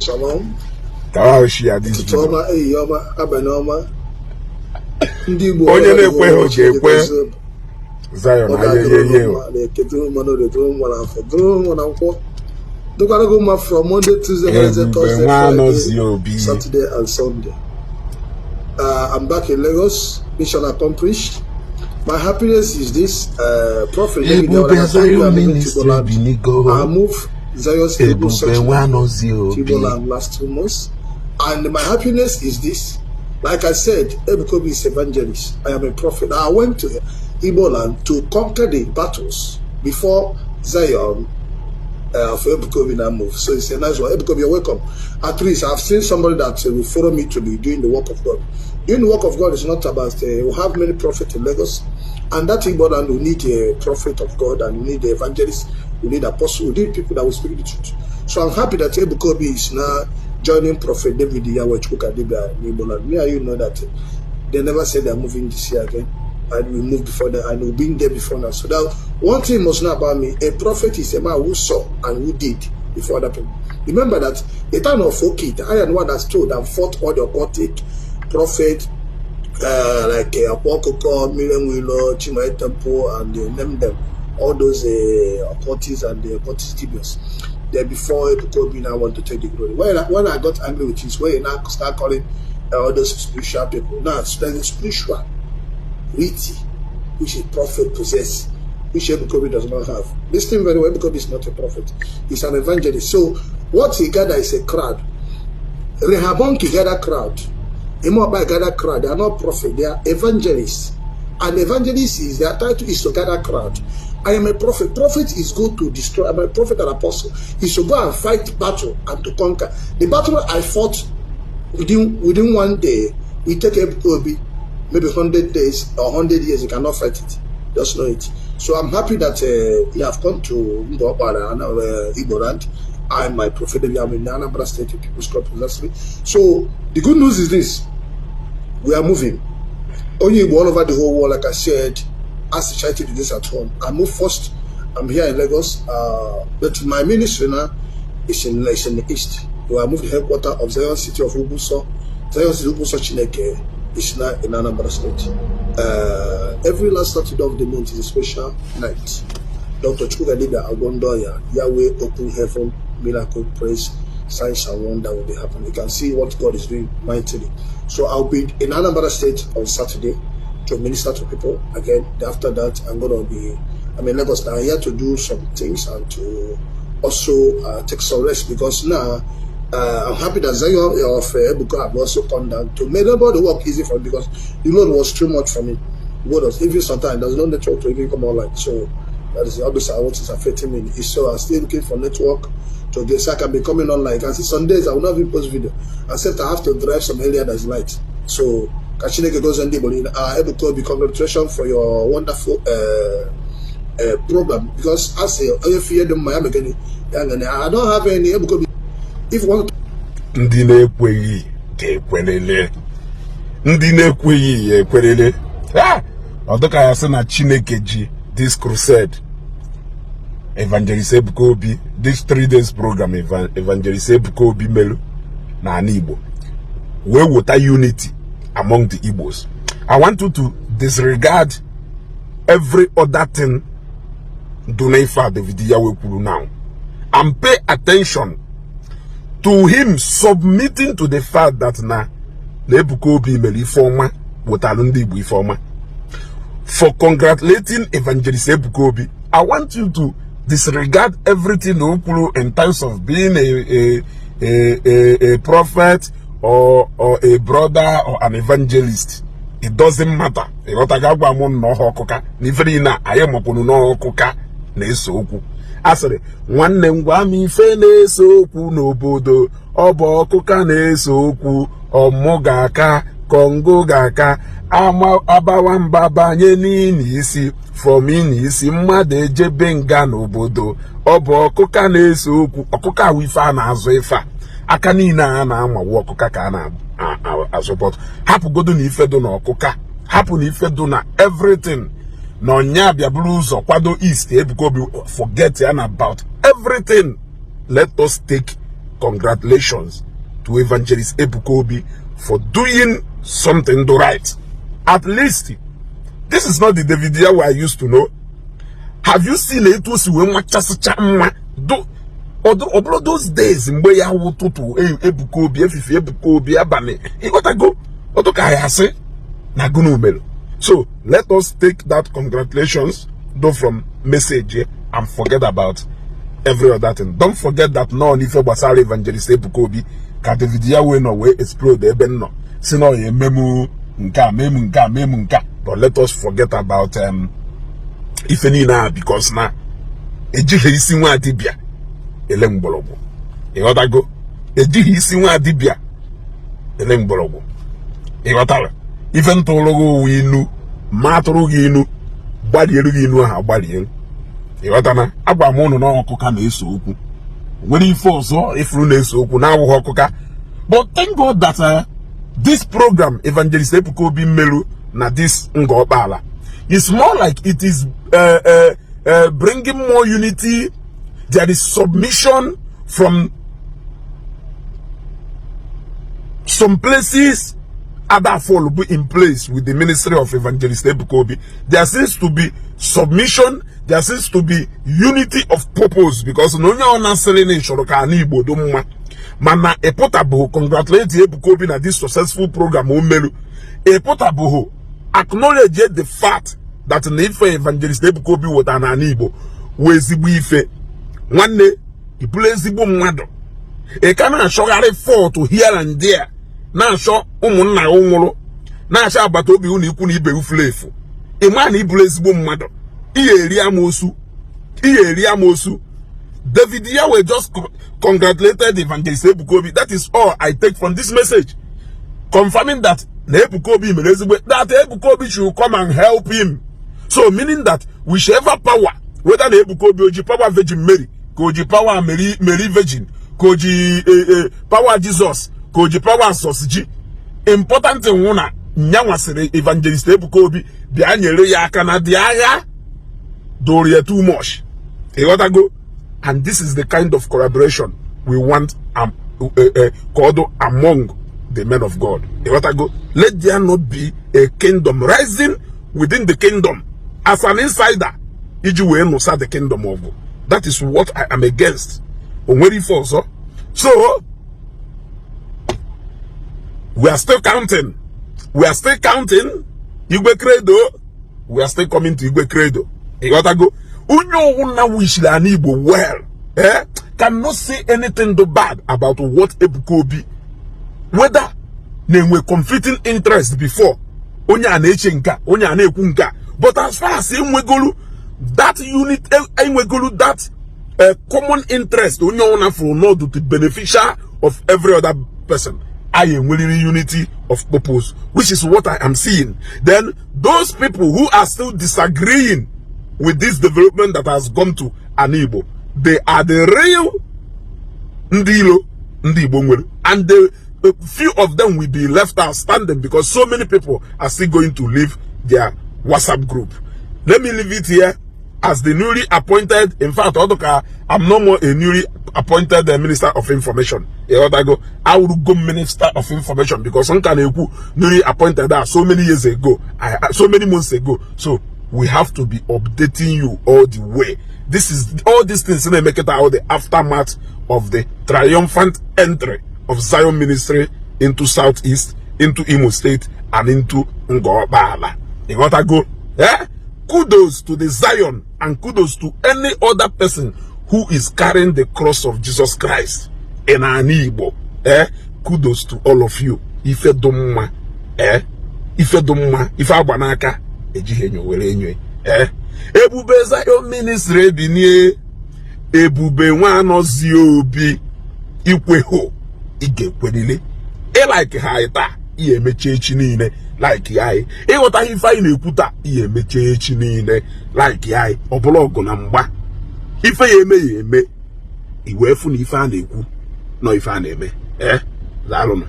Shalom. Ka ahụ share this Ụtụtụ video. ọma, ehihie ọma, abalị ọma. Ndị Igbo Onye na-ekweghị ga-ekwe. Zion Ọ ga-adịrị ayeyeye. mma na Eke, dịrị mma n'Orie, dịrị mma n'Afọ, dịrị mma na Nkwọ, dịkwara gị mma from Monday, Tuesday, Wednesday, Ebube Thursday, nwa Friday, anọzi obi. Saturday and Sunday. I'm back in Lagos. Mission accomplished. My happiness is this. Prophet David Ebube Yawada, thank you. Zion I'm moving to Ministry Igbo land. binigo. I moved Zion Stable Ebube Section nwa anọzi obi. Igbo land last 2 months. And my happiness is this. Like I said, Ebuka Obi is evangelist. I am a prophet. I went to Igbo land to conquer the battles before Zion for Ebuka Obi now move. So it's a nice one. Ebuka Obi, you're welcome. At least I've seen somebody that will follow me to be doing the work of God. Doing the work of God is not about, we have many prophets in Lagos, and that Igbo land we need a prophet of God and we need the evangelist, we need apostle, we need people that will speak the truth. So I'm happy that Ebuka Obi is now joining Prophet David Yahweh Chukwukadibia in Igbo land. Me and you know that they never said they're moving this year again. And we moved before them and we've been there before now. So that one thing you must know about me, a prophet is a man who saw and who did before other people. Remember that the time of Okit, I am the one that stood and fought all the occultic prophet, like Akwakoko, Miriam Wilo, Chimay Temple, and name them, all those occultists and the occultist dibias. There before Ebuka Obi now want to take the glory. When I got angry with this, when you now start calling all those spiritual people, now spending spiritual witty, which a prophet possess, which Ebuka Obi does not have. Listen very well, Ebuka Obi is not a prophet. He's an evangelist. So what he gather is a crowd. Rehabonki gather crowd. Imoba gather crowd. They are not prophet, they are evangelists. And evangelist is their title is to gather crowd. I am a prophet. Prophet is go to destroy. I'm a prophet and apostle. Is to go and fight battle and to conquer. The battle I fought within one day, we take Ebuka Obi maybe 100 days or 100 years, you cannot fight it. Just know it. So I'm happy that you have come to Mbopara and Igbo land. I'm my prophet. I'm in Anambra State People's Club University. So the good news is this: we are moving. Only all over the whole world, like I said, as the charity do this at home. I moved first. I'm here in Lagos, but my ministry now is in the east. We are moved the headquarters of Zion City of Ubuso. Zion City Ubuso Chineke is now in Anambra State. Every last Saturday of the month is a special night. Dr. Chukwukadibia Agondoya, Yahweh Open Heaven, Miracle Praise, Signs and Wonder will be happening. You can see what God is doing mightily. So I'll be in Anambra State on Saturday to minister to people. Again, after that, I'm in Lagos now, here to do some things and to also take some rest because now I'm happy that Zion of Ebuka have also come down to make the work easy for me because the load was too much for me. The load was even sometimes there's no network to even come online. So that is obviously what is affecting me. So I'm still looking for network to get so I can be coming online. You can see some days I will not even post video except I have to drive some area that's light. So ka Chineke gozie ndị Igbo niile. Ebuka Obi, congratulations for your wonderful program because as a onye fi dị mma ya megani ya ngani. I don't have any Ebuka Obi if you want. Ndị na-ekweghị ga-ekwerele, ndị na-ekweghị ya ekwerele. Ha! Ọ dịka ya sị na Chineke ji this crusade Evangelist Ebuka Obi, this 3 days program Evangelist Ebuka Obi melu n'ala Igbo wee weta unity among the Igbos. I want you to disregard every other thing do n'ife a David Yahweh kwuru now and pay attention to him submitting to the fact that na Ebuka Obi mere ife ọma, wetara ndị Igbo ife ọma, for congratulating Evangelist Ebuka Obi. I want you to disregard everything o kwuru in terms of being a prophet or a brother or an evangelist. It doesn't matter. Ịghọtaga? Agwa m na ọha ọkụka na ife niile a anyị makwuru n'ọkụka na-ese okwu. A sịrị nwanne m gwa m ife na-ese okwu n'obodo, ọ bụ ọkụka na-ese okwu. Ọmụ ga-aka Kongo ga-aka ama abawa mba banye n'ini isi from ini isi mmadụ ejebe nga n'obodo. Ọ bụ ọkụka na-ese okwu. Ọkụka awụ ife a na-azụ, ife a aka niile a na-amawu ọkụka ka a na-azụpọtụ. Hapụgodo na ife dị na ọkụka, hapụ na ife dị na everything na ọnya bịa buru ụzọ kwado East Ebuka Obi. Forget ya na about everything. Let us take Congratulations to Evangelist Ebuka Obi for doing something the right. At least this is not the David Yahweh I used to know. Have you seen etu o si wee machasịcha mma? Ọ bụrụ those days mgbe ya wụ ụtụtụ Ebuka Obi, efife Ebuka Obi, abalị, ịghọtago? Ọtụ ka ya asị na gụnụ mere. So let us take that congratulations though from message and forget about every other thing. Don't forget that nọ n'ife gbasara Evangelist Ebuka Obi ka David Yahweh nọ wee explode ebe m nọ, si na ọ ya ememu nke a, memu nke a, memu nke a. But let us forget about ife niile a, because na ejighị isi nwa dibịa ele mgbọrọgwụ. Ịghọtago? Ejighị isi nwa dibịa ele mgbọrọgwụ. Ịghọtara? Ife ntụrụ gị ụwa inu ma atụrụ gị inu, gbalielu gị inu ahụ agbalielu. Ịghọtana? Agwa m ụnụ na ọkụka na-eso okwu. Nwere ife ọzọ ifuru na-eso okwu na-awụghị ọkụka. But thank God that this program Evangelist Ebuka Obi mmerụ na this Ngor Okpala is more like it is bringing more unity. There is submission from some places other fall be in place with the ministry of Evangelist Ebuka Obi. There seems to be submission, there seems to be unity of purpose, because na onye ọ na-asịrị na ịchọrọ ka ala Igbo dị mma, mana ịpụtabụghị congratulate Ebuka Obi na this successful program o meru, ịpụtabụghị acknowledge the fact that na ife Evangelist Ebuka Obi wetara n'ala Igbo wee ezigbo ife. Nwanne, ịbụrụ ezigbo mmadụ, ị ka na-achọgharị fault here and there, na-achọ ụmụnna ya nwụrụ, na-achọ agbata obi unu, ikwu na ibe ufuru efu. Ị ma na ịbụrụ ezigbo mmadụ, ihe eri amoosu, ihe eri amoosu. David Yahweh just congratulated Evangelist Ebuka Obi. That is all I take from this message, confirming that na Ebuka Obi mere ezigbo, that Ebuka Obi should come and help him. So meaning that whichever power, whether na Ebuka Obi oji power Virgin Mary, ka oji power Mary, Mary Virgin, ka oji power Jesus, ka oji power sos ji, important thing wụ na nya nwasịrị Evangelist Ebuka Obi bịa nyere ya aka na dị agha doro ya too much. Ịghọtago? And this is the kind of collaboration we want ka ọ dị among the men of God. Ịghọtago? Let there not be a kingdom rising within the kingdom as an insider iji wee nụsa the kingdom ọgụ. That is what I am against. O nwere ife ọzọ. So we are still counting, we are still counting Igwe Credo. We are still coming to Igwe Credo. Ịghọtago? Onye ọwụna wishiri ana Igbo well, cannot say anything do bad about what Ebuka Obi, whether na-enwe conflicting interest before, onye a na-eche nke a, onye a na-ekwu nke a, but as far as enwegolu that unit, enwegolu that common interest, onye ọbụla fụrụ n'ọdụ to beneficial of every other person, I enweriri unity of purpose, which is what I am seeing. Then those people who are still disagreeing with this development that has gone to an Igbo, they are the real ndị ilo ndị Igbo nwere, and the few of them will be left out standing, because so many people are still going to leave their WhatsApp group. Let me leave it here as the newly appointed, in fact, Odoka, I'm no more a newly appointed Minister of Information. Ịghọtago? I would go Minister of Information because nka na-ekwu newly appointed that so many years ago, so many months ago. So we have to be updating you all the way. This is all these things na-emekọta out the aftermath of the triumphant entry of Zion Ministry into Southeast, into Imo State, and into Ngor Okpala. Ịghọtago? Eh? Kudos to the Zion and kudos to any other person who is carrying the cross of Jesus Christ in an Igbo. Eh? Kudos to all of you. Ife dị mma. Eh? Ife dị mma. Ife agba n'aka. Ejighị enyo were enyo. Eh? Ebube Zion Ministry ebinie. Ebube nwa anọzie obi. Ikweho. Ị ga-ekwerili. Ị like ha taa, ihe emechi echi niile like ya anyị. Ịghọtaghị ife anyị na-ekwu taa, ihe emechi echi niile like ya anyị. Ọ bụla ọgụ na mgba. Ife ya eme ya eme. I wee fụ na ife a na-ekwu nọ ife a na-eme. Ee, daalụnụ.